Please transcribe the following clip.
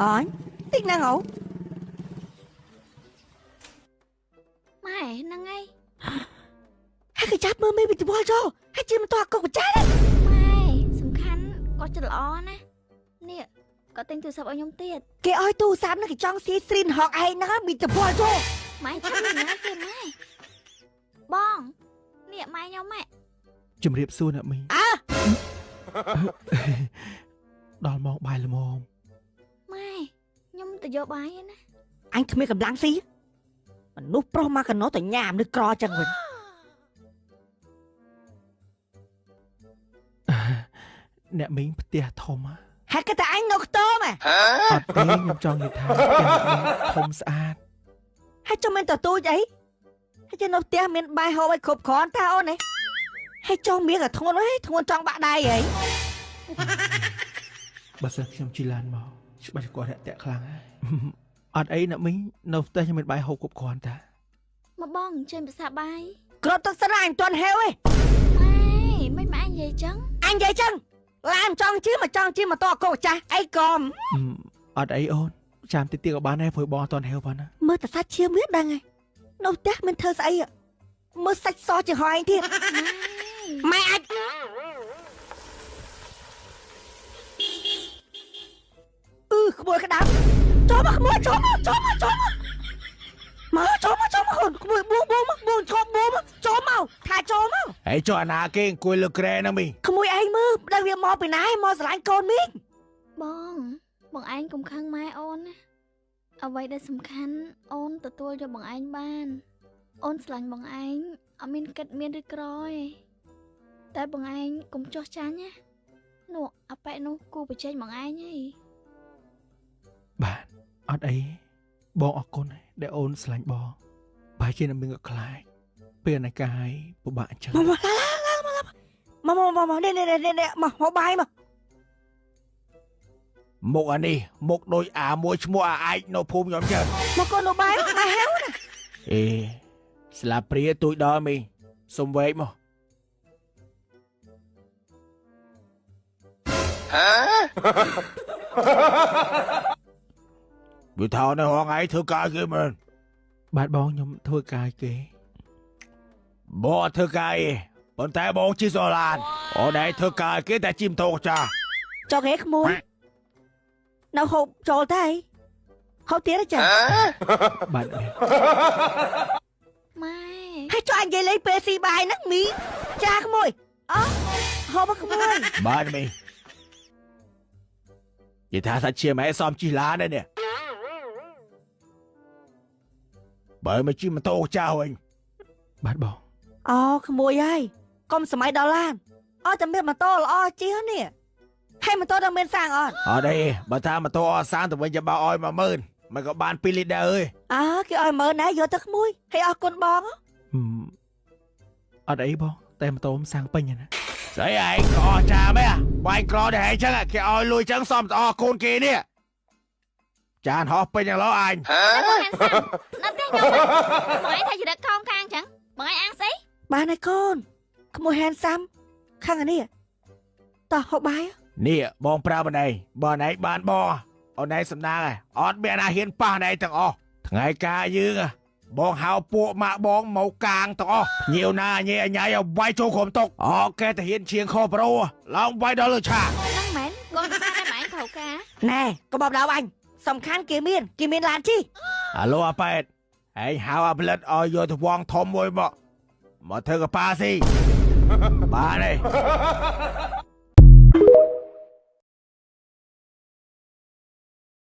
អញតិចហ្នឹងអូ ម៉ែហ្នឹងឯង ហើយគេចាប់មើលមេវិទ្យាចូលហើយជិះម៉ូតូអាកុកបច្ចាស់ ម៉ែសំខាន់គាត់ចិត្តល្អណាស់នេះគាត់ទិញទូរស័ព្ទឲ្យខ្ញុំទៀត គេឲ្យទូរស័ព្ទហ្នឹងគេចង់ស៊ីស្រីនហកឯងហ្នឹងមីតពលចូល ម៉ែឆាប់ណាស់គេម៉ែបងនេះម៉ែខ្ញុំម៉ែ ជំរាបសួរអ្នកមីង អើ ដល់ម៉ោងបាយល្មម ម៉ែខ្ញុំទៅយកបាយឯណា អញគ្មានកម្លាំងស៊ីមនុស្សប្រុសមកកណោតែញ៉ាំនឹកក្រចឹងវិញ អ្នកមីងផ្ទះធំហ៎ ហើយគេតែអញនៅខ្ទមហ៎ អត់ទេខ្ញុំចង់និយាយថាផ្ទះអ្នកមីងធំស្អាត ហើយចុះមិនតទូចអីហើយចេះនៅផ្ទះមានបាយហូបឲ្យគ្រប់គ្រាន់តាអូនឯងហើយចុះមានក៏ធ្ងន់ហីធ្ងន់ចង់បាក់ដៃហី បើសិនខ្ញុំជិះឡានមកច្បាស់ជាគាត់រាក់ទាក់ខ្លាំងហើយអត់អីអ្នកមីងនៅផ្ទះខ្ញុំមានបាយហូបគ្រប់គ្រាន់តា មកបងអញ្ជើញពិសាបាយ ក្រត់ទឹកស្រាអញមិនទាន់ហេវឯង ម៉ែមិនម៉ែនិយាយចឹង អញនិយាយចឹងឡានចង់ជិះមកចង់ជិះម៉ូតូអាកុកចាស់អីក៏ម អត់អីអូនចាំតិចទៀតក៏បានដែរព្រោះបងអត់ទាន់ហេវផងណា មើលតែសាច់ឈាមវាដឹងហើយនៅផ្ទះមានធ្វើស្អីហ៎មើលសាច់សជាងហោឯងទៀត ម៉ែ ម៉ែអាចអឺក្មួយក្តាប់ចូលមកក្មួយចូលមកចូលមកចូលមកមកចូលមកចូលមកកូនក្មួយបួងបួងមកបួងចូលបួងមកចូលមកថាចូលមក ហើយចុះអាណាគេអង្គុយលើគ្រែហ្នឹងមីង ក្មួយឯងមើលដឹងវាមកពីណាឯងមកស្រឡាញ់កូនមីង បងបងឯងកុំខឹងម៉ែអូនណាអ្វីដែលសំខាន់អូនទទួលយកបងឯងបានអូនស្រឡាញ់បងឯងអត់មានគិតមានឬក្រទេតែបងឯងកុំចោះចាញ់ណានោះអាប៉ែនោះគូប្រជែងបងឯងហី បាទអត់អីបងអរគុណដែលអូនស្រឡាញ់បងបើជាអ្នកមីងក៏ខ្លាចពេលអនាកាយពិបាកអញ្ចឹង មកមកឡាឡាឡាមកមកមកមកនេះនេះនេះនេះមកមកបាយមក មុខអានេះមុខដូចអាមួយឈ្មោះអាឯកនៅភូមិខ្ញុំចឹង មកកូននៅបាយមកហៅណា អេស្លាបព្រាទូចដល់មីងសុំវែកមកវាថានៅហងៃធ្វើការគេមែន បាទបងខ្ញុំធ្វើការឲ្យគេ បងអត់ធ្វើការអីប៉ុន្តែបងជិះសូឡានអូនឯងធ្វើការឲ្យគេតែជិះម៉ូតូចាស់ ចង់ហេក្មួយនៅហូបចូលតែហូបទៀតទេចា បាទមីង ម៉ែ ហើយចុះអញនិយាយលេងពេលស៊ីបាយហ្នឹងមីចាក្មួយអោហូបមកក្មួយ បាទមីងនិយាយថាសាច់ឈាមឯងសមជិះឡានឯនេះបើមកជិះម៉ូតូចាស់វិញ បាទបង អូក្មួយហើយកុំសម័យដល់ឡានអត់តែមានម៉ូតូល្អជិះនេះហើយម៉ូតូដល់មានសាំងអត់ អត់ទេបើថាម៉ូតូអត់សាងទៅវិញจะបោកឲ្យ10000មិនក៏បាន2លីត្រដែរអើយ អើគេឲ្យមើលណាយកទៅក្មួយហើយអរគុណបង អត់អីបងតែម៉ូតូមិនសាំងពេញណា ស្អីឯងក៏អស់ចាមែនបាញ់ក្រដែរឯងចឹងគេឲ្យលុយចឹងសមតអស់កូនគេនេះចានហោះពេញយ៉ាងឡោអញ តែបងហានសាំនៅផ្ទះខ្ញុំបងឯងថាចរិតខំខាងចឹងបងឯងអាងស្អី បានហើយកូនក្មួយហានសាំខាងអានេះតោះហូបបាយ នេះបងប្រាប់អនឯងបើអនឯងបានបងអនឯងសំណាងឯងអត់មានអាណាហ៊ានប៉ះអនឯងទាំងអស់ថ្ងៃការយើងបងហៅពួកម៉ាក់បងមកកាងទាំងអស់ញៀវណាញ៉ៃញ៉ៃឲ្យវាយចូលក្រុមតុកអូគេទៅហ៊ានឈៀងខុសប្រូឡើងវាយដល់លើឆាក ហ្នឹងមែនកូនពិសាតែម៉ែឯងត្រូវការ ណែកុំបបដៅអញសំខាន់គេមានគេមានឡានជិះ អាឡូអាប៉ែតឯងហៅអាផលិតឲ្យយកទៅវងធំមួយមកមកធ្វើកប៉ាស៊ីបានទេ